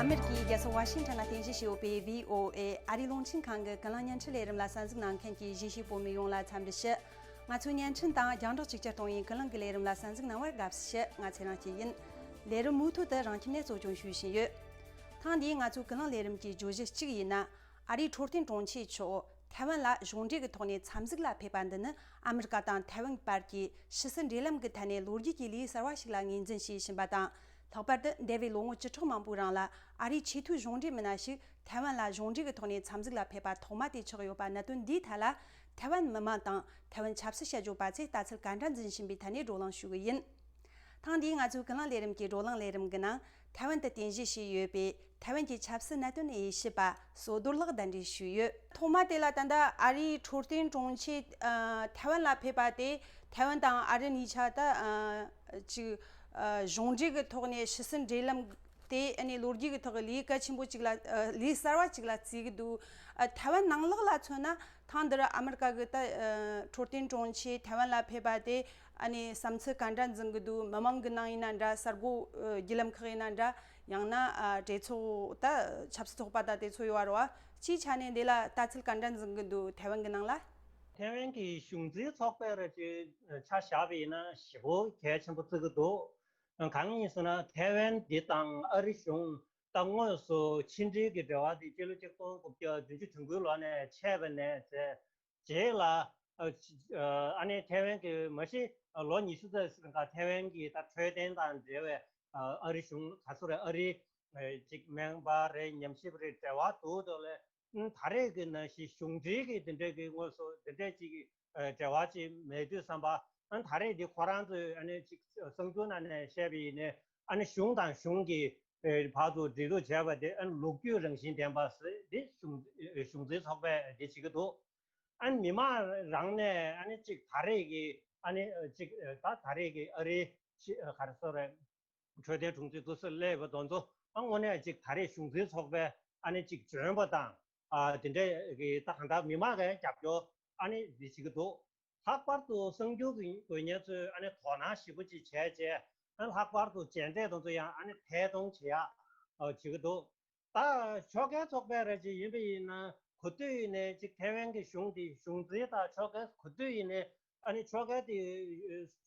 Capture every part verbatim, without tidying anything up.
ཨ་མེ་རི་ཀའི་རྒྱལ་ས་ཝ་ཤིང་ཊོན་ལ་རྟེན་གཞི་བྱས་ཡོད་པའི་བྷི་ཨོ་ཨེ་ཨ་རིའི་རླུང་འཕྲིན་ཁང་གི་ཀུན་གླེང་བརྙན་འཕྲིན་ལས་རིམ་ལ་གསན་གཟིགས་གནང་མཁན་གྱི་གཞིས་བྱེས་བོད་མི་ཡོངས་ལ་འཚམས་འདྲི་ཞུ། ང་ཚོའི་བརྙན་འཕྲིན་དང་རྒྱང་བསྒྲགས་གཅིག་གྱུར་གཏོང་བའི་ཀུན་གླེང་གི་ལས་རིམ་ལ་གསན་གཟིགས་གནང་བར་དགའ་བསུ་ཞུ། ང་ཚེ་རིང་སྐྱིད་ཡིན། ལས་རིམ་མུ་མཐུད་དུ་རང་ཁྱིམ་ནས་གཙོ་སྐྱོང་ཞུ་བཞིན་ཡོད། ཐེངས་འདིའི་ང་ཚོའི་ཀུན་གླེང་ལས་རིམ་གྱི་བརྗོད་གཞི་གཅིག་ཡིན་ན། ཨ་རིའི་འཕྲོད་བསྟེན་དྲུང་ཆེ་མཆོག་ཐའེ་ཝན་ལ་གཞུང་འབྲེལ་གྱི་ཐོག་ནས་འཚམས་གཟིགས་ལ་ཕེབས་པ་འདི་ནི། ཨ་མི་རི་ཀ་དང་ཐའེ་ཝན་བར་གྱི་ཕྱི་སྲིད་འབྲེལ་ལམ་གྱི་ཐད་ནས་ལོ་རྒྱུས་ཀྱི་ལེའུ་གསར་བ་ཞིག་ལ་ངོས་འཛིན་བྱེད་བཞིན་པ་དང་། ལྷག་པར་དུ་འདས་པའི་ལོ་ངོ་བཅུ་ཕྲག་མང་པོའི་རིང་ལ་ཨ་རིའི་ཆེས་མཐོའི་གཞུང་འབྲེལ་མི་སྣ་ཞིག་ཐའེ་ཝན་ལ་གཞུང་འབྲེལ་གྱི་ཐོག་ནས་འཚམས་གཟིགས་ལ་ཕེབས་པ་ཐོག་མ་དེ་ཆགས་ཡོད་པ། གནད་དོན་འདིའི་ཐད་ལ་ཐའེ་ཝན་མི་མང་དང་ཐའེ་ཝན་ཆབ་སྲིད་དཔྱད་བརྗོད་པ་ཚོས་ལྟ་ཚུལ་ག་འདྲ་འཛིན་བཞིན་པའི་ཐད་ནས་བགྲོ་གླེང་ཞུ་གི་ཡིན། ཐེངས་འདིའི་ང་ཚོའི་ཀུན་གླེང་ལས་རིམ་གྱི་བགྲོ་གླེང་ལས་རིམ་གྱི་ནང་། ཐའེ་ཝན་དུ་རྟེན་གཞི་བྱས་ཡོད་པའི་ཐའེ་ཝན་གྱི་ཆབ་སྲིད་གནད་དོན་དབྱེ་ཞིབ་པ་བསོད་རྡོར་ལགས་གདན་འདྲེན་ཞུས་ཡོད། ཐོག་མ་དེ་ལ་ད་ལྟ་ཨ་རིའི་འཕྲོད་བསྟེན་དྲུང་ཆེ་ཨ་ཐའེ་ཝན་ལ་ཕེབས་པ་དེ། ཐའེ་ཝན་དང་ཨ་རི་གཉིས་ཆ་ད་ཨ་ཅིག་ཨ་གཞུང་འབྲེལ་གྱི་ཐོག་ནས་ཕྱི་སྲིད་འབྲེལ་ལམ་དེ། ཨ་ནི་ལོ་རྒྱུས་ཀྱི་ཐོག་གི་ལེའུ་གལ་ཆེན་པོ་གཅིག་ལ། ཨ་ལེའུ་གསར་བ་གཅིག་ལ་བརྩི་གི་འདུག་ཨ་ཐའེ་ཝན་ནང་ལོགས་ལ་མཚོན་ན། ཐེངས་འདིར་ཨ་མི་རི་ཀ་གི་ད་ཨ་འཕྲོད་བསྟེན་དྲུང་ཆེ་ཐའེ་ཝན་ལ་ཕེབས་པ་དེ། ཨ་ནི་བསམ་ཚུལ་ག་འདྲ་འཛིན་གི་འདུག་མི་མང་གི་ནང་ཡིན་ན་འདྲ། གསར་འགོད་ཨ་བརྒྱུད་ལམ་ཁག་ཡིན་ན་འདྲ། ཡང་ན་ཨ་གྲོས་ཚོགས་ད་ཆབ་སྲིད་ཚོགས་པ་དང་དེ་ཚོ་ཡོད་རེད་བ། སྤྱིའི་ཆ་ནས་འདི་ལ་ལྟ་ཚུལ་ག་འདྲ་འཛིན་གི་འདུག་ཐའེ་ཝན་གི་ནང་ལ། ཐའེ་ཝན་གྱི་གཞུང་འཛིན་ཚོགས་པའི་ར་ཅིག་ཆ་བཞག་པ་ཡིན་ན་ཞེ་པོ་གལ་ཆེན་པོ་བརྩི་གི་འདུག་གང་ཡིན་ཟེར་ན། ཐའེ་ཝན་འདི་དང་ཨ་རི་གཞུང་ད་དངོས་སུ་ཕྱི་འབྲེལ་གྱི་འབྲེལ་བ་དེ་སྤྱི་ལོ་ཆིག་སྟོང་དགུ་བརྒྱ་བདུན་ཅུ་དོན་དགུ་ལོ་ནས་ཆད་པ་ནས་བྱས། རྗེས་ལ་ཨ་ཨ་ནི་ཐའེ་ཝན་གྱི་མ་གཞི་ལོ་ཉི་ཤུ་རྩ་ཟིན་ག་ཐའེ་ཝན་གྱི་ད་འཕྲོད་བསྟེན་དང་འབྲེལ་བའི་ཨ་ཨ་རི་གཞུང་ག་ཚོད་རེད། ཨ་རི་ཅིག་སྨན་པ་རེད། ཉམས་ཞིབ་རེད། འབྲེལ་བ་འདུག་དོ་ལས། ཨ་ད་རེས་ཀྱི་ནང་བཞིན་གཞུང་འབྲེལ་གྱི་འདི་འདྲས་ཀྱི་དངོས་སུ་འདི་འདྲས་ཅིག་ཨ་འབྲེལ་བ་ཅིག་མེད་དུས་ཙམ་པ། ཨ་ད་རེས་འདི་ཁོ་རང་ཚོས་ཨ་ནི་ཅིག་གསར་འགྱུར་ནང་ནས་བཤད་པ་ཡིན་ནའི། ཨ་ནི་གཞུང་དང་གཞུང་གི་ཨ་བར་དུ་འབྲེལ་གཏུག་བྱས་པ་དེ། ཨ་ནི་ལོ་རྒྱུས་རང་བཞིན་ལྡན་པ་ཟེར་འདི་གཞུང་གཞུང་འཛིན་ཚོགས་པས་འདི་བྱེད་ཀྱི་འདུག་ཨ་ནི་མི་མང་རང་ནས་ཨ་ནི་ཅིག་ད་རེས་ཀྱི་ཨ་ནི་ཅིག་ད་ད་རེས་ཀྱི་ཨ་རིའི་ཅིག་ག་རེ་ཟེར་རེད། འཕྲོད་བསྟེན་དྲུང་ཆེ་དུ་སུ་སླེབས་པ་དེ་ཚོ། ཨ་དངོས་གནས་ཅིག་ད་རེས་གཞུང་འཛིན་ཚོགས་པའི་ཨ་ནི་ཅིག་འཇོན་པ་དང་། ཨ་དེ་འདྲས་ཀྱི་ད་གང་ལྟར་མི་མང་གིས་རྒྱབ་སྐྱོར་ཨ་ནི་འདི་བྱེད་ཀྱི་འདུག་ལྷག་པར་དུ་གསར་འགྱུར་གྱི་འགོད་མཁན་ཚོས་ཨ་ནི་དོ་སྣང་ཞེ་པོ་ཅིག་བྱས་རྗེས། ཨ་ལྷག་པར་དུ་མཇལ་འཕྲད་དེ་ཚོ་ཡང་ཨ་ནི་ཐད་གཏོང་བྱེད་ཡག་ཨ་བྱེད་ཀྱི་འདུག་ད་ཕྱོགས་འགལ་ཚོགས་པ་ར་ཅིག་ཡིན་པ་ཡིན་ན། ག་དུས་ཡིན་ནའི་ཅིག་ཐའེ་ཝན་གྱི་གཞུང་དེ་གཞུང་འཛིན་དང་ཕྱོགས་འགལ་ག་དུས་ཡིན་ནའི། ཨ་ནི་ཕྱོགས་འགལ་དེ་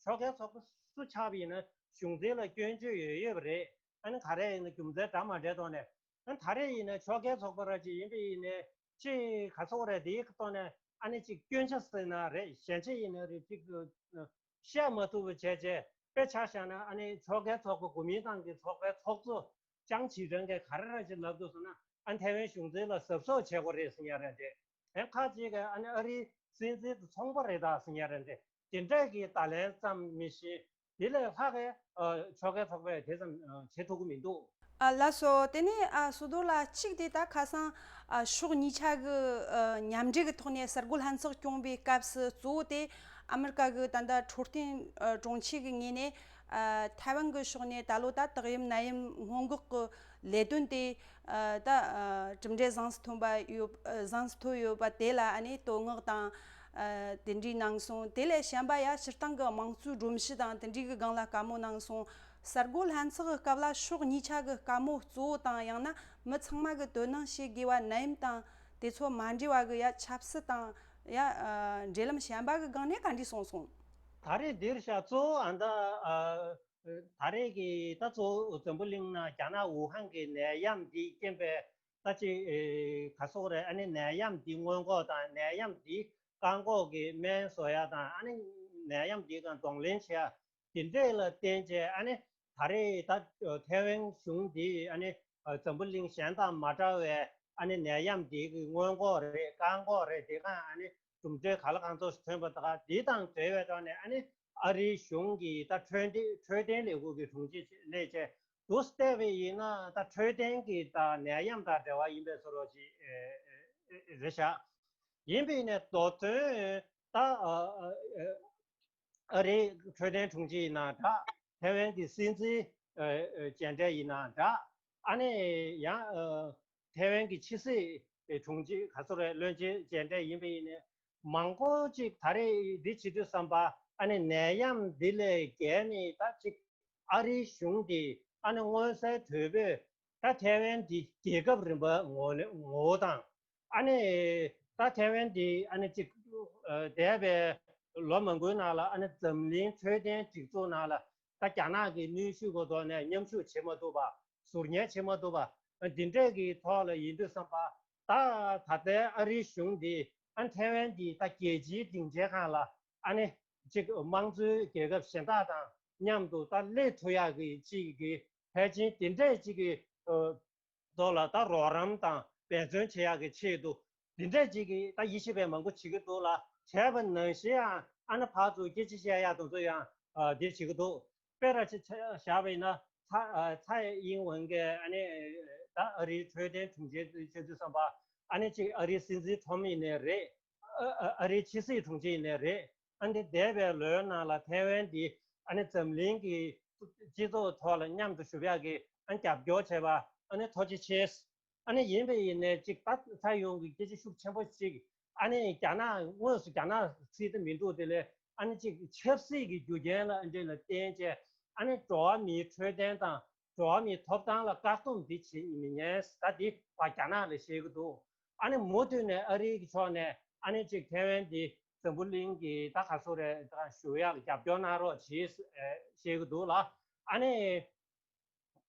ཕྱོགས་འགལ་ཚོགས་པ་སུ་ཆགས་པ་ཡིན་ན་གཞུང་འཛིན་ལ་སྐྱོན་བརྗོད་ཡོད་ཡོད་པ་རེད། ཨ་ནི་ག་རེ་ཡིན་ན་རྒྱུ་མཚན་འདྲ་མ་འདྲའི་ཐོག་ནས། ཨ་ནི་ད་རེས་ཡིན་ན་ཕྱོགས་འགལ་ཚོགས་པ་ར་ཅིག་ཡིན་པ་ཡིན་ནའི་ཅིག་ག་ཚོགས་རེད། དེའི་ཐོག་ནས་ཨ་ནི་ཅིག་སྐྱོན་ཆ་ཟེར་ན་རེད། ཞན་ཆ་ཡིན་ན་རེད། ཅིག་བཤད་མ་ཐུབ་པ་བྱས་རྗེས། དཔེ་ཆ་བཞག་ན་ཨ་ནི་ཕྱོགས་འགལ་ཚོགས་པ་གོ་མིན་ཏང་གི་ཚོགས་པའི་ཚོགས་གཙོ་ཅང་ཅི་ཀྲེང་གིས་ག་རེ་ར་ཅིག་ལབ་འདུག་ཟེར་ན། ཨ་ནི་ཐའེ་ཝན་གཞུང་འཛིན་ལ་གཟབ་གཟབ་བྱེད་དགོས་རེད་ཟེར་མཁན་རེད་དེ། ཨ་ནི་ཁ་ཅིག་གིས་ཨ་ནི་ཨ་རིའི་སྲིད་འཛིན་དང་ཚོང་པ་རེད་ད་ཟེར་མཁན་རེད་དེ། དེ་འདྲས་ཀྱི་བརྡ་ལན་ཙམ་མི་ཤེས། དེ་ལས་ལྷག་གི་ཨ་ཕྱོགས་འགལ་ཚོགས་པས་དེ་ཙམ་ཨ་བྱེད་ཐུབ་ཀྱི་མི་འདུག་ཨ་ལགས་སོ། དེ་ནས་ཨ་བསོད་རྡོར་ལགས། གཅིག་དེ་ད་ཁ་སང་ཨ་ཕྱོགས་གཉིས་ཆ་གི་ཨ་མཉམ་འབྲེལ་གྱི་ཐོག་ནས་གསར་འགོད་ལྷན་ཚོགས་སྐྱོང་བའི་སྐབས་སུ། གཙོ་བོ་དེ་ཨ་མི་རི་ཀ་གི་ད་ལྟ་འཕྲོད་བསྟེན་ཨ་དྲུང་ཆེ་གི་ངོས་ནས་ཨ་ཐའེ་ཝན་གྱི་ཕྱོགས་ནས་ད་ལོ་ད་ཏོག་དབྱིབས་ནད་ཡམས་སྔོན་འགོག་གི་ལས་དོན་དེ་ཨ་ད་ཨ་གྲུབ་འབྲས་བཟང་ཙམ་ཐོན་པ་ཡོད། ཨ་བཟང་ཙམ་ཐོན་ཡོད་པ་དེ་ལ་ཨ་ནི་བསྟོད་བསྔགས་དང་ཨ་དེ་འདྲའི་གནང་སོང་། དེ་ལས་གཞན་པ་ཡ་སྤྱིར་བཏང་གི་དམངས་གཙོའི་སྒྲོམ་གཞི་དང་དེ་འདྲའི་གི་སྒང་ལ་བཀའ་མོལ་གནང་སོང་། གསར་འགོད་ལྷན་ཚོགས་ཀྱི་སྐབས་ལ་ཕྱོགས་གཉིས་ཆ་གི་བཀའ་མོལ་གཙོ་བོ་དང་། ཡང་ན་མི་ཚང་མ་གི་དོ་སྣང་བྱེད་དགོས་པ་ནད་ཡམས་དང་དེ་ཚོ་མ་འབྲེལ་བ་གི་ཡ་ཆབ་སྲིད་དང་ཡ་ཨ་འབྲེལ་ལམ་གཞན་པ་གི་སྒང་ནས་ག་འདྲ་གསུངས་སོང་། ད་རེས་འདིར་ཤ་གཙོ་བོ་ཨ་ད་ཨ། ད་རེས་ཀྱི་ད་གཙོ་བོ་འཛམ་བུ་གླིང་ནང་རྒྱ་ནག་ཝུ་ཧན་གྱི་ནད་ཡམས་འདིའི་རྐྱེན་པས་ད་ཅིག་ཨེ་ག་སོགས་རེད། ཨ་ནི་ནད་ཡམས་འདི་སྔོན་འགོག་དང་ནད་ཡམས་འདི་བཀག་འགོག་གི་སྨན་བཟོ་ཡ་དང་། ཨ་ནི་ནད་ཡམས་འདི་གང་གདོང་ལེན་བྱེད་ཡ་འདི་འདྲས་ལ་བརྟེན་བྱས། ཨ་ནི་ད་རེས་ད་ཐའེ་ཝན་གཞུང་འདི་ཨ་ནི་འཛམ་བུ་གླིང་གཞན་དང་མ་འདྲ་བའི་ཨ་ནི་ནད་ཡམས་འདི་གི་སྔོན་འགོག་རེད། བཀག་འགོག་རེད། དེ་གང་ཨ་ནི་གྲུབ་འབྲས་ག་ལ་གང་ཚོགས་ཐོན་པ་དང་། འདི་དང་འབྲེལ་བའི་ཐོག་ནས་ཨ་ནི་ཨ་རིའི་གཞུང་གིས་ད་འཕྲོད་བསྟེན་འཕྲོད་བསྟེན་ལས་ཁུངས་ཀྱི་དྲུང་ཆེ་སླེབས་བྱས་འདུག་སེ་བལྟས་པ་ཡིན་ན། ད་འཕྲོད་བསྟེན་གྱི་ད་ནད་ཡམས་དང་འབྲེལ་བ་ཡིན་པའི་བཟོ་འདྲ་ཅིག་ཨེ་ཨེ་ཨེ་རེད་ཤག་ཡིན་པ་ཡིན་ནའི་མདོ་དོན་ད་ཨ་ཨ་ཨ་རིའི་འཕྲོད་བསྟེན་དྲུང་ཆེ་ཡིན་ན་འདྲ། ཐའེ་ཝན་གྱི་སྲིད་འཛིན་ཨ་ཨ་མཇལ་འཕྲད་ཡིན་ན་འདྲ། ཨ་ནི་ཡང་ཨ་ཐའེ་ཝན་གྱི་ཕྱི་སྲིད་དྲུང་ཆེ་ག་ཚོད་རེད། བློན་ཆེན་མཇལ་འཕྲད་ཡིན་པ་ཡིན་ནའི། མང་པོ་ཅིག་ད་རེས་འདི་བྱེད་དུས་ཙམ་པ་ཨ་ནི་ནད་ཡམས་འདི་ལས་བརྒལ་ནས་ད་ཅིག་ཨ་རིའི་གཞུང་འདི་ཨ་ནི་མངོན་གསལ་དོད་པོས་ ད་ཐའེ་ཝན་འདི་རྒྱལ་ཁབ་རིམ་པ་ངོ་ནས་ངོ་བོ་དང་། ཨ་ནི་ད་ཐའེ་ཝན་འདི་ཨ་ནི་གཅིག་ཨ་འདས་པའི་ལོ་མང་པོའི་ནང་ལ་ཨ་ནི་འཛམ་གླིང་འཕྲོད་བསྟེན་སྒྲིག་འཛུགས་ནང་ལ་ད་རྒྱ་ནག་གི་གནོན་ཤུགས་ཀྱི་ཐོག་ནས་མཉམ་ཞུགས་བྱེད་མ་ཐུབ་པ། ཟུར་ཉན་བྱེད་མ་ཐུབ་པ། འདི་འདྲས་ཀྱི་ཐོག་ལ་ཡིན་དུས་ཙམ་པ། ད་ད་ལྟའི་ཨ་རིའི་གཞུང་འདི་ཨ་ནི་ཐའེ་ཝན་འདི་ད་རྒྱལ་སྤྱིའི་སྡིངས་ཆའི་སྒང་ལ་ཨ་ནི་གཅིག་དམངས་གཙོའི་རྒྱལ་ཁབ་གཞན་དག་དང་མཉམ་དུ་ད་སླེབས་ཐུབ་ཡག་གི་གཅིག་གི་ཕལ་ཆེར་འདི་འདྲས་གཅིག་གི་ཐོག་ལ་ད་རོགས་རམ་དང་འབད་བརྩོན་བྱེད་ཡག་གི་ཆེད་དུ་འདི་འདྲས་གཅིག་གི་ད་དབྱེ་ཞིབ་པ་མང་པོ་བྱེད་ཀྱི་འདུག་ལ། བྱས་པ་ནང་བཞིན་ཡང་ཨ་ནི་ཕར་ཚུར་སྐད་ཆ་བཤད་ཡག་དེ་ཚོ་ཡང་འདི་བྱེད་ཀྱི་འདུག་དཔེར་ཆ་བཞག་པ་ཡིན་ན་ཚ་ཚ་ཡིན་ཝང་གི་ཨ་ནི་ད་ཨ་རིའི་འཕྲོད་བསྟེན་དྲུང་ཆེ་བྱེད་དུས་ཙམ་པ། ཨ་ནི་གཅིག་ཨ་རིའི་སྲིད་འཛིན་ཁྲོམ་ཡིན་ནའི་རེད། ཨ་རིའི་ཕྱི་སྲིད་དྲུང་ཆེ་ཡིན་ནའི་རེད། ཨ་ནི་འདས་པའི་ལོའི་ནང་ལ་ཐའེ་ཝན་འདི་ཨ་ནི་འཛམ་གླིང་གི་སྤྱི་ཚོགས་ཐོག་ལ་མཉམ་དུ་བཞུགས་ཡག་གི་ཨ་རྒྱབ་སྐྱོར་བྱས་པ་ཨ་ནི་ཐུགས་རྗེ་ཆེ། ཨ་ནི་ཡིན་པ་ཡིན་ནའི་གཅིག་ད་ཚ་ཡོང་གི་སྐད་ཆ་ཤུགས་ཆེན་པོ་གཅིག་ཨ་ནི་རྒྱ་ནག་དངོས་སུ་རྒྱ་ནག་ཚིག་དེ་མི་འདུག་དེ་ལས་ཨ་ནི་གཅིག་ཆབ་སྲིད་ཀྱི་རྒྱུ་རྐྱེན་ལ་འདི་ལ་བརྟེན་བྱས་ཨ་ནི་འགྲོ་བ་མིའི་འཕྲོད་བསྟེན་དང་འགྲོ་བ་མིའི་ཐོབ་ཐང་ལ་བཀག་སྡོམ་འདི་བྱེད་མི་ཉན། ད་འདི་བ་རྒྱ་ནག་ལ་བཤད་ཀྱི་འདུག་ཨ་ནི་མུ་མཐུད་ནས་ཨ་རིའི་གི་ཕྱོགས་ནས་ཨ་ནི་གཅིག་ཐའེ་ཝན་འདི་འཛམ་བུ་གླིང་གི་ད་ག་ཚོད་རེད་ད་ཞུ་ཡག་ལ་རྒྱབ་སྐྱོར་གནང་རོགས་བྱེད་ཨ་བཤད་ཀྱི་འདུག་ལ། ཨ་ནི་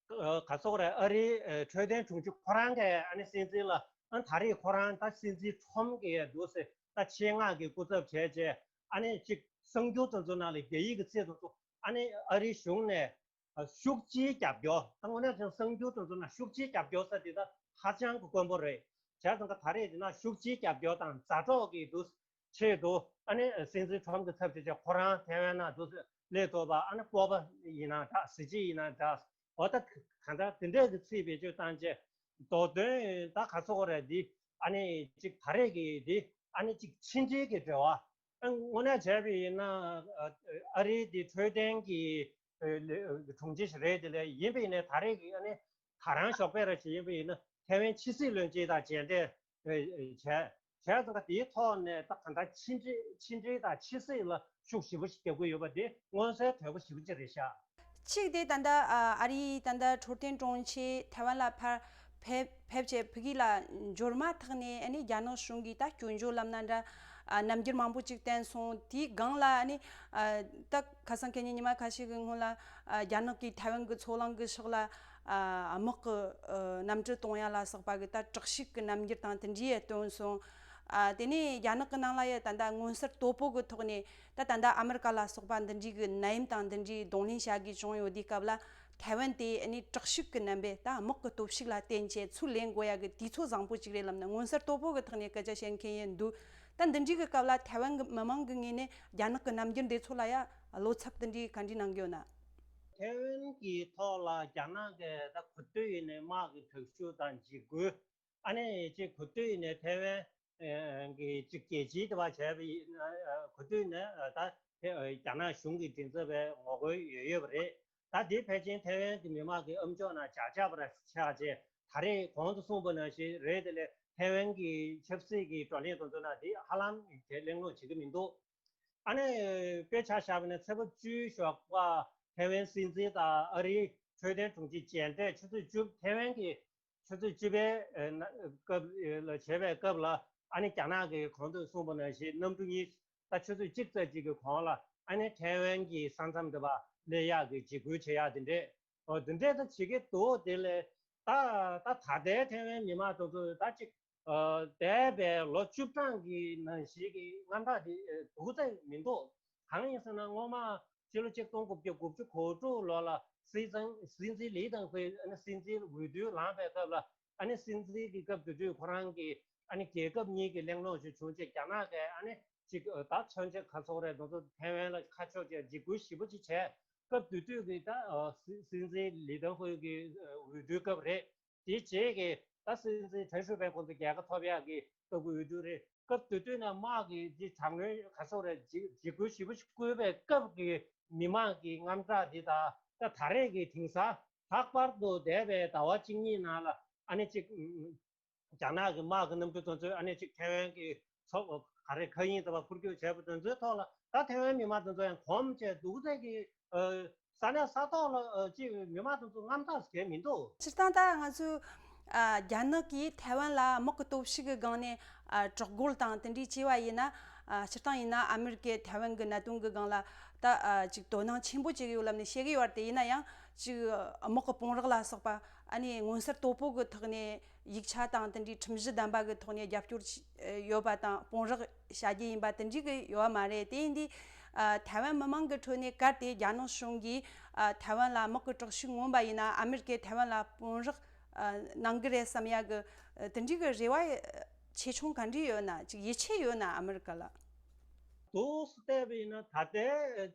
ག་ཚོད་རེད་ཨ་རིའི་འཕྲོད་བསྟེན་དྲུང་ཆེ་ཁོ་རང་གིས་ཨ་ནི་སྲིད་འཛིན་ལ་ཨ་ད་རེས་ཁོ་རང་ད་སྲིད་འཛིན་ཁྲོམ་གྱི་འདུག་ཟེར་ད་ཆེད་མངགས་ཀྱི་སྐུ་ཚབ་བྱས་རྗེས་ཨ་ནི་གཅིག་གསར་འགྱུར་དེ་ཚོ་ནང་ལ་རྒྱ་ཡིག་གི་ཚིག་དེ་ཚོ་ཨ་ནི་ཨ་རིའི་གཞུང་ནས་ཤུགས་ཆེའི་རྒྱབ་སྐྱོར། ད་དངོས་གནས་ཀྱང་གསར་འགྱུར་དེ་ཚོ་ནང་ཤུགས་ཆེའི་རྒྱབ་སྐྱོར་ཟེར་དེ་ད་ཧ་ཅང་གི་དཀོན་པོ་རེད། བྱས་ཙང་ད་ད་རེས་དེ་ན་ཤུགས་ཆེའི་རྒྱབ་སྐྱོར་དང་མཛའ་གྲོགས་ཀྱི་འདུག་ཆེད་དུ་ཨ་ནི་སྲིད་འཛིན་ཁྲོམ་གྱི་ཚབ་བྱས་རྗེས་ཁོ་རང་ཐའེ་ཝན་ནང་འདུག་སླེབས་ཐུབ་པ། ཨ་ནི་སྤོབས་པ་ཡིན་ན་འདྲ། གཟི་བརྗིད་ཡིན་ན་འདྲ། འོ་ད་གང་ལྟར་དེ་འདྲས་ཀྱི་ཚིག་བེད་སྤྱོད་བཏང་རྗེས་མདོ་དོན་ད་ག་ཚོད་རེད་འདི་ཨ་ནི་གཅིག་ད་རེས་ཀྱི་འདི་ཨ་ནི་གཅིག་ཕྱི་འབྲེལ་གྱི་འབྲེལ་བ། ཨ་དངོས་གནས་བྱས་པ་ཡིན་ན་ཨ་རིའི་འདི་འཕྲོད་བསྟེན་གྱི་དྲུང་ཆེ་ཞིག་རེད། དེ་ལས་ཡིན་པ་ཡིན་ནའི་ད་རེས་ཀྱི་ཨ་ནི་ད་རང་ཞོགས་པ་ར་ཞིག་ཡིན་པ་ཡིན་ན་ཐའེ་ཝན་ཕྱི་སྲིད་བློན་ཆེན་དང་མཇལ་འཕྲད་བྱས། བྱས་ཙང་ད་དེའི་ཐོག་ནས་ད་གང་ལྟར་ཕྱི་འབྲེལ་ཕྱི་འབྲེལ་དང་ཕྱི་སྲིད་ལ་ཤུགས་ཞེ་པོ་ཞིག་རྒྱག་གི་ཡོད་པ་དེ་མངོན་གསལ་དོད་པོ་ཞེ་པོ་ཅིག་རེད་ཤག་གཅིག་དེ་ད་ལྟ་ཨ་རིའི་ད་ལྟ་འཕྲོད་བསྟེན་དྲུང་ཆེ་ཐའེ་ཝན་ལ་ཕར་ཕེབས་ཕེབས་བྱས་ཕ་གི་ལ་འབྱོར་མ་ཐག་ནས་ཨ་ནི་རྒྱ་ནག་གཞུང་གིས་ད་སྐྱོན་བརྗོད་ལབ་ན་འདྲ། ཨ་རྣམ་འགྱུར་མང་པོ་ཅིག་བསྟན་སོང་། དེའི་སྒང་ལ་ཨ་ནི་ཨ་ད་ཁ་སང་ཁ་ཉིན་ཉི་མ་ཁ་ཤས་ཀྱི་སྔོན་ལ་ཨ་རྒྱ་ནག་གིས་ཐའེ་ཝན་གྱི་མཚོ་གླང་གི་ཕྱོགས་ལ་ཨ་དམག་གི་ཨ་གནམ་གྲུ་གཏོང་ཡ་ལ་སོགས་པ་གི་ད་དྲག་ཤུགས་ཀྱི་རྣམ་འགྱུར་དང་དེ་འདྲའི་སྟོན་སོང་། ཨ་དེ་ནས་རྒྱ་ནག་གི་ནང་ལ་ཡ་ད་ལྟ་མངོན་གསལ་དོད་པོ་གི་ཐོག་ནས་ད་ད་ལྟ་ཨ་མི་རི་ཀ་ལ་སོགས་པ་འདི་འདྲའི་གི་ནད་ཡམས་དང་འདི་འདྲའི་གདོང་ལེན་བྱ་དགོས་བྱུང་ཡོད་དུས་སྐབས་ལ། ཐའེ་ཝན་དེ་ཨ་ནི་དྲག་ཤུགས་ཀྱི་རྣམ་པས་ད་དམག་གི་སྟོབས་ཤུགས་ལ་བརྟེན་བྱས་ཚུར་ལེན་དགོས་ཡ་གི་དུས་ཚོད་བཟང་པོ་ཅིག་རེད་ལབ་ན་མངོན་གསལ་དོད་པོ་གི་ཐོག་ནས་སྐད་ཆ་བཤད་མཁན་ཡིན་འདུག་ད་འདི་འདྲའི་གི་སྐབས་ལ་ཐའེ་ཝན་གི་མི་མང་གི་ངོས་ནས་རྒྱ་ནག་གི་རྣམ་འགྱུར་འདི་ཚོ་ལ་ཡ་བློ་འཚབ་འདི་འདྲའི་ག་འདྲའི་གནང་གི་ཡོད་ན། ཐའེ་ཝན་གི་ཐོག་ལ་རྒྱ་ནག་གི་ད་གོ་ཐོས་ཡིན་ནའི་དམག་གི་དྲག་ཤུགས་དང་འཇིགས་སྐུལ། ཨ་ནི་ཅིག་གོ་ཐོས་ནས་ཐའེ་ཝན་གྱི་ཅིག་རྒྱལ་སྤྱིའི་དེ་བ་བྱས་པ་ཡིན་ན་གོ་ཐོས་ནས་ད་རྒྱ་ནག་གཞུང་གི་མགྲིན་ཚབ་པའི་ངོ་རྒོལ་ཡོད་ཡོད་པ་རེད། ད་དེ་ཕལ་ཆེར་ཐའེ་ཝན་གྱི་མི་དམངས་ཀྱི་ཨམ་ཅོག་ནང་འཇགས་འཇགས་པ་ར་ཆགས་རྗེས་ད་རེས་གོང་དུ་གསུངས་པ་ནང་བཞིན་རེད། དེ་ལས་ཐའེ་ཝན་གྱི་ཆབ་སྲིད་ཀྱི་བགྲོ་གླེང་དེ་ཚོ་ནང་དེ་ཧ་ལམ་དེ་གླེང་སློང་བྱེད་ཀྱི་མི་འདུག་ཨ་ནི་དཔེ་ཆ་བཞག་པ་ན་ཚེས་པ་བཅུའི་ཞོགས་པ་ཐའེ་ཝན་སྲིད་འཛིན་དང་ཨ་རིའི་འཕྲོད་བསྟེན་དྲུང་ཆེ་མཇལ་འཕྲད་ཆུ་ཚོད་བཅུ། ཐའེ་ཝན་གྱི་ཆུ་ཚོད་བཅུ་པའི་སྐབས་ལ་བྱས་པའི་སྐབས་ལ་ཨ་ནི་རྒྱ་ནག་གིས་གོང་དུ་གསུངས་པ་ནང་བཞིན་གནམ་གྲུ་གཉིས་ད་ཆུ་ཚོད་གཅིག་ཙམ་ཅིག་གི་གོང་ལ་ཨ་ནི་ཐའེ་ཝན་གྱི་ས་མཚམས་དེ་བ་སླེབས་ཡག་གི་འཇིགས་སྐུལ་བྱེད་ཡག་དེ་འདྲས་འོ་དེ་འདྲས་ད་བྱེད་ཀྱི་འདུག་དེ་ལས་ད་ད་ད་ལྟའི་ཐའེ་ཝན་མི་མང་དེ་ཚོ་ད་ཅིག་འདས་པའི་ལོ་བཅུ་གྲངས་ཀྱི་ནང་བཞིན་གྱི་དངངས་སྐྲག་དེ་འདུག་ཚད་མི་འདུག་གང་ཡིན་ཟེར་ན་སྔོན་མ་ཕྱི་ལོ་ཆིག་སྟོང་དགུ་བརྒྱ་དགུ་བཅུ་གོ་དྲུག་ལོ་ལ་སྲིད་འཛིན་སྲིད་འཛིན་ལི་ཏང་ཧུའེ་ཨ་ནི་སྲིད་འཛིན་འོས་བསྡུ་ལངས་པའི་སྐབས་ལ་ཨ་ནི་སྲིད་འཛིན་གྱི་སྐབས་དེ་དུས་ཁོ་རང་གིས་ཨ་ནི་རྒྱལ་ཁབ་གཉིས་ཀྱི་གླེང་སློང་ཞིག་བྱུང་རྗེས་རྒྱ་ནག་གིས་ཨ་ནི་ཅིག་ད་མཚོན་ཆ་ག་ཚོད་རེད་དེ་ཚོ་ཐའེ་ཝན་ལ་ཁ་ཕྱོགས་བྱས་འཇིགས་སྐུལ་ཞེ་པོ་ཅིག་བྱས། སྐབས་དེ་དུས་ཀྱི་ད་སྲིད་འཛིན་ལི་ཏང་ཧུའེ་གི་འོས་བསྡུའི་སྐབས་རེད། དེའི་རྗེས་ཀྱི་ད་སྲིད་འཛིན་ཁྲེན་ཧྲུའུ་ཕེན་ཁོང་ཚོ་རྒྱལ་ཁ་ཐོབ་ཡག་གི་སྐབས་ཀྱི་འོས་བསྡུ་རེད། སྐབས་དེ་དུས་ནས་དམག་གིས་འདི་དྲག་གནོན་ག་ཚོད་རེད་འཇིགས་འཇིགས་སྐུལ་ཞེ་པོ་ཞིག་བསྐུལ་བའི་སྐབས་ཀྱི་མི་མང་གི་དངངས་སྐྲག་འདི་དང་ད་ད་རེས་ཀྱི་དེང་སང་ལྷག་པར་དུ་འདས་པའི་ཟླ་བ་གཅིག་གཉིས་ནང་ལ་ཨ་ནི་གཅིག་རྒྱ་ནག་གི་དམག་གི་གནམ་གྲུ་དེ་ཚོས་ཨ་ནི་གཅིག་ཐའེ་ཝན་གྱི་མཚོ་ག་རེ་མཁའ་དབྱིངས་ལྟ་བུ་འཕུར་སྐྱོད་བྱས་པ་དེ་ཚོའི་ཐོག་ལ་ད་ཐའེ་ཝན་མི་མང་དེ་ཚོ་ཡང་གོམས་བྱས་འདུག་ཚད་ཀྱི་ཨ་ ས་གནས་ས་ཐོག་ལ་ཅིག་མི་མང་དེ་ཚོ་རྔམ་སྟག་གས་མི་འདུག། སྤྱིར་བཏང་ད་ང་ཚོས་རྒྱ་ནག་གིས་ཐའེ་ཝན་ལ་དམག་གི་སྟོབས་ཤུགས་ཀྱི་སྒང་ནས་དྲག་རྒོལ་དང་དེ་འདྲའི་བྱས་པ་ཡིན་ན། སྤྱིར་བཏང་ཡིན་ན་ཨ་མི་རི་ཀས་ཐའེ་ཝན་གྱི་གནད་དོན་གྱི་སྒང་ལ་ད་ཅིག་དོ་སྣང་ཆེན་པོ་བྱེད་ཀྱི་ཡོད་ལབ་ནས་བཤད་ཀྱི་ཡོད་རེད་དེ། ཡིན་ན་ཡང་ཅིག་དམག་གི་དཔུང་རོགས་ལ་སོགས་པ་ཨ་ནི་མངོན་གསལ་དོད་པོ་གི་ཐོག་ནས་ཡིག་ཆ་དང་དེ་འདྲའི་ཁྲིམས་གཞི་ལྡན་པ་གི་ཐོག་ནས་རྒྱབ་སྐྱོར་ཡོད་པ་དང་དཔུང་རོགས་བྱ་རྒྱུ་ཡིན་པ་དེ་འདྲའི་གི་ཡོད་མ་རེད། དེ་ཡིན་དུས་ཐའེ་ཝན་མི་མང་གི་ཁྲོད་ནས་གལ་ཏེ་རྒྱ་ནག་གཞུང་གིས་ཐའེ་ཝན་ལ་དམག་གི་དྲག་ཤུགས་མངོན་པ་ཡིན་ན་ཨ་མི་རི་ཀས་ཐའེ་ཝན་ལ་དཔུང་རོགས་གནང་གི་རེད་བསམ་ཡ་གི་དེ་འདྲའི་གི་རེ་བ་ཆེ་ཆུང་ག་འདྲ་ཡོད་ན། ཅིག་ཡིད་ཆེས་ཡོད་ན་ཨ་མི་རི་ཀ་ལ། འདུག་སེ་བལྟས་པ་ཡིན་ན་ད་ལྟའི་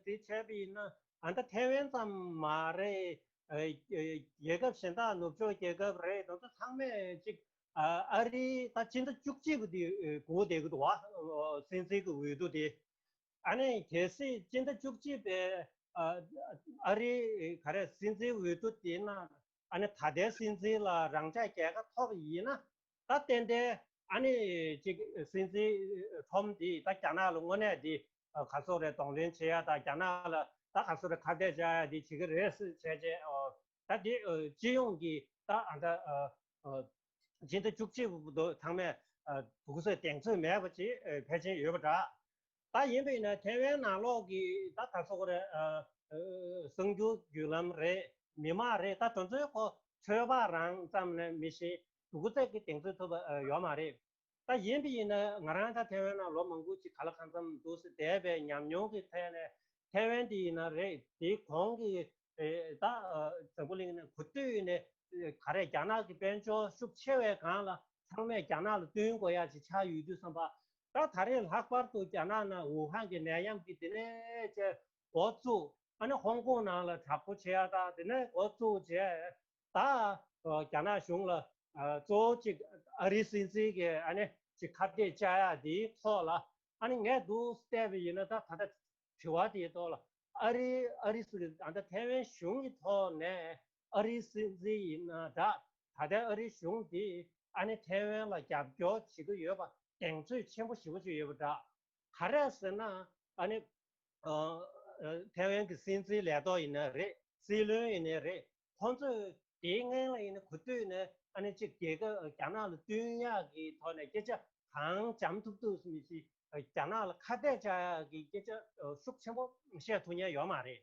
དེ་བྱས་པ་ཡིན་ན་ཨ་ད་ཐའེ་ཝན་ཙམ་མ་རེད། རྒྱལ་ཁབ་གཞན་དག་ནུབ་ཕྱོགས་རྒྱལ་ཁབ་རེད། དེ་ཚོ་ཚང་མས་ཅིག་ཨ་རི་ད་སྤྱི་ཟླ་བཅུ་གཅིག་པ་དེ་སྒུག་བསྡད་ཀྱི་འདུག་བ། སྲིད་འཛིན་གྱི་འོས་བསྡུ་དེ། ཨ་ནི་གལ་སྲིད་སྤྱི་ཟླ་བཅུ་གཅིག་པའི་ཨ་རི་ག་རེ་སྲིད་འཛིན་འོས་བསྡུ་དེ་ནང་ཨ་ནི་ད་ལྟའི་སྲིད་འཛིན་ལ་རང་འཇགས་རྒྱལ་ཁ་ཐོབ་ཡིན་ན་ད་ཏན་ཏན་ཨ་ནི་ཅིག་སྲིད་འཛིན་ཁྲོམ་དེ་ད་རྒྱ་ནག་ལ་དངོས་གནས་དེ་ག་ཚོད་རེད་གདོང་ལེན་བྱེད་ཡ་ད་རྒྱ་ནག་ལ་ད་ག་ཚོད་རེད་ཁ་གཏད་བཅག་ཡ་དེ་བྱེད་ཀྱི་རེད་ཟེར་བྱས་རྗེས་ད་དེ་སྤྱི་ཡོངས་ཀྱི་ད་ཨ་ད་སྤྱི་ཟླ་བཅུ་གཅིག་པ་བར་དུ་ཚང་མས་དུག་སེལ་གདེང་ཚོད་མེད་པ་ཅིག་ཕལ་ཆེར་ཡོད་པ་འདྲ། ད་ཡིན་པ་ཡིན་ན་ཐའེ་ཝན་ནང་ལོགས་ཀྱི་ད་ག་ཚོད་རེད། གསར་འགྱུར་བརྒྱུད་ལམ་རེད། མི་མང་རེད། ད་དེ་ཚོའི་ཁོ་ཚོད་དཔག་རང་ཙམ་ནས་མི་ཤེས། དུག་རྫས་ཀྱི་གདེང་ཚོད་ཐུབ་པ་ཡོད་མ་རེད། ད་ཡིན་པ་ཡིན་ན་ང་རང་ད་ཐའེ་ཝན་ནང་ལོ་མང་པོ་ཅིག་ག་ལ་གང་འཚམ་འདུག་སེ་བསྡད་པའི་ཉམས་མྱོང་གི་ཐད་ནས་ཐའེ་ཝན་དེ་ཡིན་ན་རེད། དེའི་གོང་གི་ད་འཛམ་བུ་གླིང་ནས་གོ་ཐོས་ནས་ག་རེ་རྒྱ་ནག་གི་དཔལ་འབྱོར་ཤུགས་ཆེ་བའི་སྒང་ལ་ཚང་མས་རྒྱ་ནག་ལ་བསྟུན་དགོས་ཡ་ཅིག་ཆགས་ཡོད་དུས་ཙམ་པ། ད་ད་རེས་ལྷག་པར་དུ་རྒྱ་ནག་ནང་ཝུ་ཧན་གྱི་ནད་ཡམས་ཀྱི་དེ་ནས་བཅས་འགོ་བཙུགས། ཨ་ནི་ཧོང་ཀོང་ནང་ལ་དྲག་པོ་བྱེད་ཡ་ད་དེ་ནས་འགོ་བཙུགས་བྱས། ད་རྒྱ་ནག་གཞུང་ལ་གཙོ་བོ་གཅིག་ཨ་རིའི་སྲིད་འཛིན་གྱིས་ཨ་ནི་གཅིག་ཁ་གཏད་བཅག་ཡ་དེའི་ཐོག་ལ་ཨ་ནི་ངས་འདུག་བལྟས་པ་ཡིན་ན་ད་ད་ལྟ་དྲི་བ་དེའི་ཐོག་ལ་ཨ་རི་ཨ་རི་སྲིད་ད་ལྟ་ཐའེ་ཝན་གཞུང་གི་ཐོག་ནས་ཨ་རིའི་སྲིད་འཛིན་ཡིན་ན་འདྲ། ད་ལྟའི་ཨ་རིའི་གཞུང་དེས་ཨ་ནི་ཐའེ་ཝན་ལ་རྒྱབ་སྐྱོར་བྱེད་ཀྱི་ཡོད་པ་གདེང་ཚོད་ཆེན་པོ་ཞེ་པོ་ཅིག་ཡོད་པ་འདྲ། ག་རེ་ཟེར་ན་ཨ་ནི་ཐའེ་ཝན་གྱི་སྲིད་འཛིན་ལས་ཐོག་ཡིན་ན་རེད། སྲིད་བློན་ཡིན་ན་རེད། ཁོང་ཚོས་དེའི་སྔོན་ལ་ཡིན་ན་གོ་ཐོས་ནས་ཨ་ནི་གཅིག་རྒྱལ་ཁབ་རྒྱ་ནག་ལ་བསྟུན་ཡག་གི་ཐོག་ནས་སྐད་ཆ་གང་འཇམ་ཐུབ་ཐུབ་མི་ཤེས། རྒྱ་ནག་ལ་ཁ་གཏད་བཅག་ཡག་གི་སྐད་ཆ་ཤུགས་ཆེན་པོ་བཤད་ཐུབ་མཁན་ཡོད་མ་རེད།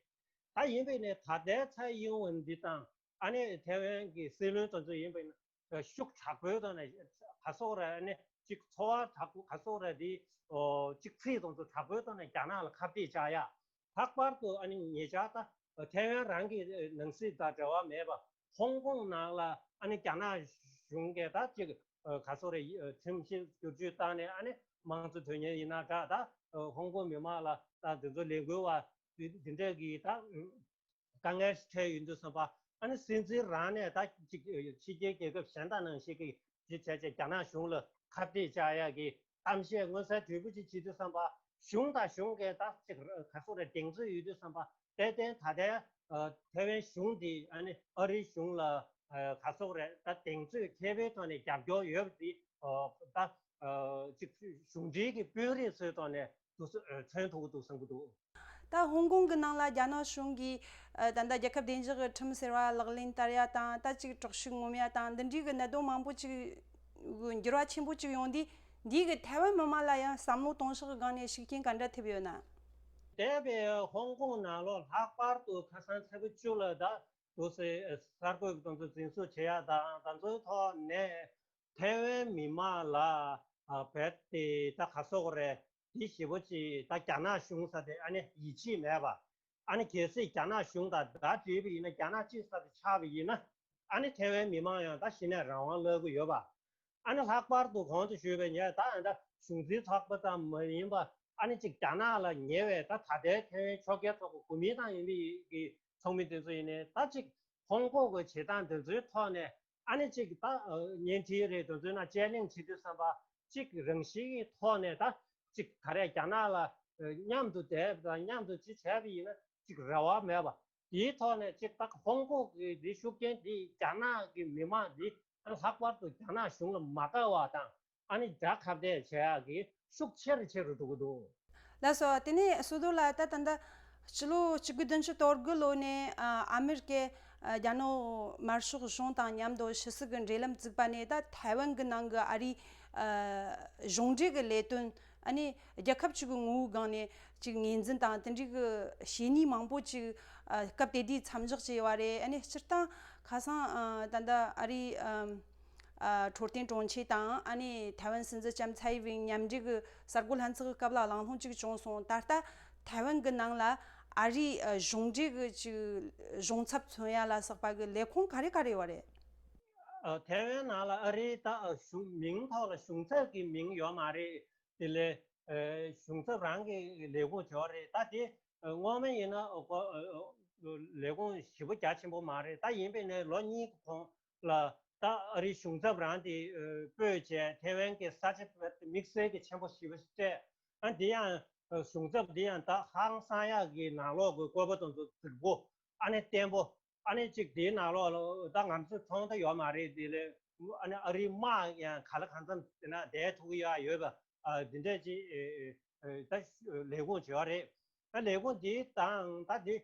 ད་ཡིན་པས་ནས་ད་ལྟའི་ཚའེ་ཡིན་ཝེན་འདི་དང་ཨ་ནི་ཐའེ་ཝན་གྱི་སྲིད་བློན་དེ་ཚོ་ཡིན་པས་ན་ཤུགས་དྲག་པོའི་ཐོག་ནས་ག་སོག་ར་ཨ་ནི་གཅིག་ཚོར་བ་དྲག་པོ་ག་སོག་ར་དེ་གཅིག་ཚིག་དེ་ཚོ་དྲག་པོའི་ཐོག་ནས་རྒྱ་ནག་ལ་ཁ་གཏད་བཅག་ཡ། ལྷག་པར་དུ་ཨ་ནི་ཉེ་ཆར་ད་ཐའེ་ཝན་རང་གི་ནང་སྲིད་དང་འབྲེལ་བ་མེད་པ་ཧོང་ཀོང་ནང་ལ་ཨ་ནི་རྒྱ་ནག་གཞུང་གིས་ད་གཅིག་ག་སོག་ར་ཁྲིམས་བཤེར་བསྒྱུར་བཅོས་བཏང་ནས་ཨ་ནི་དམངས་གཙོ་དོན་གཉེར་ཡིན་ན་འདྲ། ད་ཧོང་ཀོང་མི་མང་ལ་ད་དེ་ཚོ་ལས་འགུལ་བ་འདི་འདྲས་ཀྱི་ད་དཀའ་ངལ་འཕྲད་ཡོད་དུས་ཙམ་པ་ཨ་ནི་སྲིད་འཛིན་རང་ནས་ད་ཅིག་ཕྱི་རྒྱལ་རྒྱལ་ཁབ་གཞན་དག་ནང་བཞིན་གྱི་དེ་བྱས་བྱས་རྒྱ་ནག་གཞུང་ལ་ཁ་གཏད་བཅག་ཡག་གི་གཏམ་བཤད་མངོན་གསལ་དོད་པོ་ཅིག་བྱེད་དུས་ཙམ་པ་གཞུང་དང་གཞུང་གིས་ད་ཅིག་ག་སོག་ར་གདེང་ཚོད་ཡོད་དུས་ཙམ་པ་ཏན་ཏན་ད་ལྟའི་ཐའེ་ཝན་གཞུང་འདི་ཨ་ནི་ཨ་རིའི་གཞུང་ལ་ག་སོག་ར་ད་གདེང་ཚོད་མཁས་པའི་ཐོག་ནས་རྒྱབ་སྐྱོར་ཡོད་པ་འདི་ད་ཅིག་གཞུང་འབྲེལ་གྱི་དཔོན་རིགས་ཚོའི་ཐོག་ནས་དུ་མཚོན་ཐུབ་ཀྱི་འདུག་བསམ་གྱི་འདུག། ད་ཧོང་ཀོང་གི་ནང་ལ་རྒྱ་ནག་གཞུང་གིས་ད་ལྟ་རྒྱལ་ཁབ་བདེ་འཇགས་ཀྱི་ཁྲིམས་ཟེར་བ་ལག་ལེན་བསྟར་ཡ་དང་ད་ཅིག་དྲག་ཤུགས་ངོམ་ཡ་དང་འདི་འདྲའི་གི་གནད་དོན་མང་པོ་ཅིག་འགྱུར་བ་ཆེན་པོ་ཅིག་ཡོང་དུས་འདིའི་གི་ཐའེ་ཝན་མི་མང་ལ་ཡང་བསམ་བློ་གཏོང་ཕྱོགས་ཀྱི་སྒང་ནས་ཤུགས་རྐྱེན་ག་འདྲ་ཐེབས་ཡོད་ན། འདས་པའི་ཧོང་ཀོང་ནང་ལོགས་ལྷག་པར་དུ་ཁ་སང་ཚེས་པ་བཅུ་ལ་ད་དུ་སེ་གསར་འགོད་ཀྱི་དེ་ཚོ་འཛིན་བཟུང་བྱེད་ཡ་དང་དེ་ཚོའི་ཐོག་ནས། ཐའེ་ཝན་མི་མང་ལ་རྦད་དེ་ད་ག་སོག་རེད་འདི་ཞེ་པོ་ཅིག་ད་རྒྱ་ནག་གཞུང་ས་དེ་ཨ་ནི་ཡིད་ཆེས་མེད་པ། ཨ་ནི་གལ་སྲིད་རྒྱ་ནག་གཞུང་དང་ཟླ་སྒྲིལ་བ་ཡིན་ན་རྒྱ་ནག་གཅིག་ས་དེ་ཆགས་པ་ཡིན་ན་ཨ་ནི་ཐའེ་ཝན་མི་མང་ཡང་ད་གཞི་ནས་རང་དབང་བླང་གི་ཡོད་པ། ཨ་ནི་ལྷག་པར་དུ་གོང་དུ་ཞུས་པའི་ངས་ད་ཨ་ད་གཞུང་འཛིན་ཚོགས་པ་ཙམ་མ་ཡིན་པ་ཨ་ནི་གཅིག་རྒྱ་ནག་ལ་ཉེ་བའི་ད་ད་ལྟའི་ཐའེ་ཝན་ཕྱོགས་འགལ་ཚོགས་པ་གོ་མིན་ཏང་ཡིན་པའི་གི་ཚོགས་མི་དེ་ཚོ་ཡིན་ནའི་ད་གཅིག་ཧོང་ཀོང་གི་བྱེད་སྟངས་དེ་ཚོའི་ཐོག་ནས་ཨ་ནི་གཅིག་ད་བརྙན་འཕྲིན་རེད་དེ་ཚོའི་ནང་དཔྱད་གླེང་བྱེད་དུས་ཙམ་པ་གཅིག་རང་བཞིན་གྱི་ཐོག་ནས་ད་གཅིག་ག་རེ་རྒྱ་ནག་ལ་མཉམ་དུ་བསྡད་པ་དང་མཉམ་དུ་ཅིག་བྱས་པ་ཡིན་ན་གཅིག་རེ་བ་མེད་པ། དེའི་ཐོག་ནས་གཅིག་ད་ཧོང་ཀོང་གི་འདི་ཤུགས་རྐྱེན་འདི་རྒྱ་ནག་གི་མི་མང་འདི་ལྷག་པར་དུ་རྒྱ་ནག་གཞུང་ལ་མ་དགའ་བ་དང་། ཨ་ནི་དགྲ་ཁ་གཏད་བྱེད་ཡག་གི་ཤུགས་ཆེ་རུ་ཆེ་རུ་འགྲོ་གི་འདུག། ལགས་སོ། དེ་ནས་སོ་ཏོ་ལགས་ད་ད་ལྟ་ སྤྱི་ལོ་གཅིག་དགུ་བདུན་ཅུ་དོན་དགུ་ལོ་ནས་ཨ་ཨ་མེ་རི་ཀའི་ཨ་རྒྱ་ནག་དམར་ཤོག་གཞུང་དང་མཉམ་དུ་ཕྱི་སྲིད་ཀྱི་འབྲེལ་ལམ་བཙུགས་པ་ནས། ད་ཐའེ་ཝན་གྱི་ནང་གི་ཨ་རིའི་ཨ་གཞུང་འབྲེལ་གྱི་ལས་དོན། ཨ་ནི་རྒྱལ་ཁབ་ཅིག་གི་ངོ་བོའི་སྒང་ནས་ཅིག་ངོས་འཛིན་དང་དེ་འདྲའི་གི་བྱེད་ནུས་མང་པོ་ཅིག་ཨ་སྐབས་དེ་དུས་མཚམས་འཇོག་བྱས་ཡོད་པ་རེད། ཨ་ནི་སྤྱིར་བཏང་ཁ་སང་ཨ་ད་ལྟ་ཨ་རིའི་ཨ་ཨ་འཕྲོད་བསྟེན་དྲུང་ཆེ་དང་ཨ་ནི་ཐའེ་ཝན་སྲིད་འཛིན་ལྕམ་ཚའེ་ཝེན་མཉམ་འབྲེལ་གྱི་གསར་འགོད་ལྷན་ཚོགས་ཀྱི་སྐབས་ལ་གླེང་སློང་ཅིག་བྱུང་སོང་། ད་ལྟ་ཐའེ་ཝན་གྱི་ནང་ལ་ཨ་རིའི་ཨ་གཞུང་འབྲེལ་གྱི་ཅིག་གཞུང་ཚབ་མཚོན་ཡ་ལ་སོགས་པ་གི་ལས་ཁུངས་ག་རེ་ག་རེ་ཡོད་རེད། ཨ་ཐའེ་ཝན་ནང་ལ་ཨ་རིའི་ད་གཞུང་མིང་ཐོག་ལ་གཞུང་ཚབ་ཀྱི་མིང་ཡོད་མ་རེད། དེ་ལས་ཨ་གཞུང་ཚབ་རང་གི་ལས་ཁུངས་ཡོད་རེད། ད་དེ་ཨ་སྔོན་མ་ཡིན་ན་ཨ་ཁོ་ཨ་ཨ་ལས་ཁུངས་ཞེ་པོ་རྒྱ་ཆེན་པོ་མ་རེད། ད་ཡིན་པས་ནས་ལོ་གཉིས་ཀྱི་གོང་ལ་ད་ཨ་རིའི་གཞུང་ཚབ་རང་དེ་ཨ་སྤོས་བྱས། ཐའེ་ཝན་གྱི་ས་ཆ་དམིགས་བསལ་གྱི་ཆེན་པོ་ཞེ་པོ་ཞིག་སྤྲད། ཨ་འདི་ཡང་ཨ་གཞུང་ཚབ་འདི་ཡང་ད་ཧང་སང་ཡག་གི་ནང་ལོགས་ཀྱི་བཀོད་པ་དེ་ཚོ་རྫིག་པོ། ཨ་ནི་བརྟན་པོ། ཨ་ནི་གཅིག་དེའི་ནང་ལོགས་ལ་ད་ང་ཚོས་མཐོང་ད་ཡོད་མ་རེད། དེ་ལས་ཨ་ནི་ཨ་རིའི་དམག་ཡང་ག་ལ་གང་འཚམ་དེ་ན་བསྡད་ཐུབ་ཀྱི་ཡོད་ཡོད་པ། ཨ་འདི་འདྲས་ཅིག་ཨེ་ཨེ་ད་ལས་ཁུངས་བྱས་པ་རེད། ད་ལས་ཁུངས་འདི་དང་ད་འདི་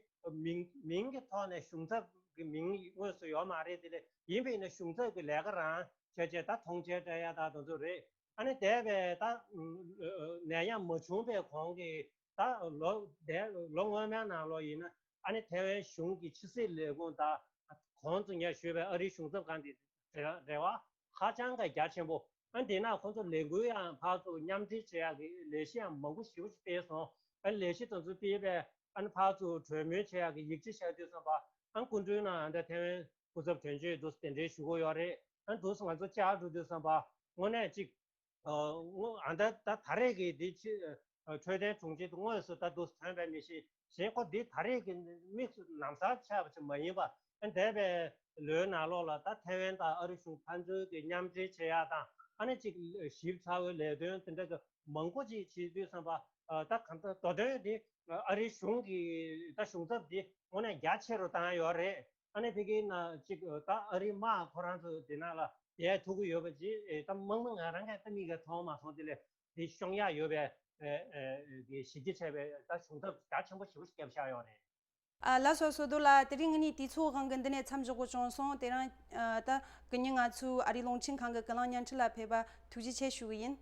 མིང་མིང་གི་ཐོག་ནས་གཞུང་ཚབ་ཀྱི་མིང་དངོས་སུ་ཡོད་མ་རེད། དེ་ལས་ཡིན་པས་ན་གཞུང་ཚབ་ཀྱི་ལས་ཀ་རང་བྱས་བྱས་ད་མཐོང་མཆན་སྤྲད་ཡ་ད་དེ་ཚོ་རེད། ཨ་ནི་འདས་པའི་ད་ནད་ཡམས་མ་བྱུང་པའི་གོང་གི་ད་ལོ་འདས་ལོ་སྔོན་མའི་ནང་ལོགས་ཡིན་ན། ཨ་ནི་ཐའེ་ཝན་གཞུང་གི་ཕྱི་སྲིད་ལས་ཁུངས་དང་གོང་དུ་ངས་ཞུས་པའི་ཨ་རིའི་གཞུང་ཚབ་ཁང་དེ་འབྲེལ་བ་ཧ་ཅང་གི་རྒྱ་ཆེན་པོ། ཨ་ནི་དེ་ན་ཁོང་ཚོ་ལས་འགུལ་ཡང་ཕར་ཚུར་མཉམ་འབྲེལ་བྱེད་ཡག་གི་ལས་གཞི་ཡང་མང་པོ་ཞེ་པོ་ཞིག་སྤེལ་སོང་། ཨ་ནི་ལས་གཞི་དེ་ཚོ་སྤེལ་བས་ཨ་ནི་ཕར་ཚུར་གྲོས་མོལ་བྱེད་ཡག་གི་ཡིག་ཆ་བཞག་དུས་ཙམ་པ། ཨ་ནི་སྐུ་མགྲོན་ནང་ད་ཐའེ་ཝན་སྐུ་ཚབ་དོན་གཅོད་དུ་དེ་འདྲའི་ཞུ་གི་ཡོད་རེད། ཨ་ནི་དུས་ང་ཚོ་བཅར་འགྲོ་དུས་ཙམ་པ་དངོས་གནས་ཅིག་ཨ་དངོས་ཨ་ད་ད་ད་རེས་ཀྱི་འདི་ཕྱི་ཨ་འཕྲོད་བསྟེན་དྲུང་ཆེ་དངོས་སུ་ད་དུ་ཐོན་པའི་མི་ཤེས། གཞན་ཁོ་འདི་ད་རེས་ཀྱི་དམིགས་སུ་ལམ་སང་ཆགས་པ་ཅིག་མ་ཡིན་པ། ཨ་འདས་པའི་ལོའི་ནང་ལོགས་ལ་ད་ཐའེ་ཝན་དང་ཨ་རི་གཞུང་ཕན་ཚུན་གྱི་མཉམ་འབྲེལ་བྱེད་ཡག་དང་། ཨ་ནི་ཅིག་ཞིབ་ཚགས་པོའི་ལས་དོན་དེ་འདྲ་གི་མང་པོ་ཅིག་བྱེད་དུས་ཙམ་པ། ཨ་ད་གང་ལྟར་མདོ་དོན་འདི་ཨ་རི་གཞུང་གི་ད་གཞུང་ཚབ་འདི་དངོས་གནས་རྒྱ་ཆེ་རུ་བཏང་ཡོད་རེད། ཨ་ནི་ཕ་གིའི་ནང་ཅིག་ད་ཨ་རིའི་དམག་ཁོ་རང་ཚོ་དེ་ནང་ལ་བསྡད་ཐུབ་ཀྱི་ཡོད་པ་ཅིག་ཨེ་ད་མང་མང་ང་རང་གིས་ད་མིག་གིས་མཐོང་མ་སོང་། དེ་ལས་དེ་ཤོང་ཡག་ཡོད་པའི་ཨེ་ཨེ་དེ་གཞི་རྒྱ་ཆེ་བའི་ད་གཞུང་ཚབ་རྒྱ་ཆེན་པོ་ཞེ་པོ་ཞིག་བརྒྱབ་བཞག་ཡོད་རེད། ཨ་ལགས་སོ། བསོད་རྡོར་ལགས། དེ་རིང་ངེད་གཉིས་དུས་ཚོད་དབང་གིས་འདི་ནས་མཚམས་འཇོག་དགོས་བྱུང་སོང་། དེ་རིང་ཨ་ད་གུ་ཉིན་ང་ཚོའི་ཨ་རིའི་རླུང་འཕྲིན་ཁང་གི་ཀུན་གླེང་བརྙན་འཕྲིན་ལ་ཕེབས་པ་ཐུགས་རྗེ་ཆེ་ཞུ་གི་ཡིན།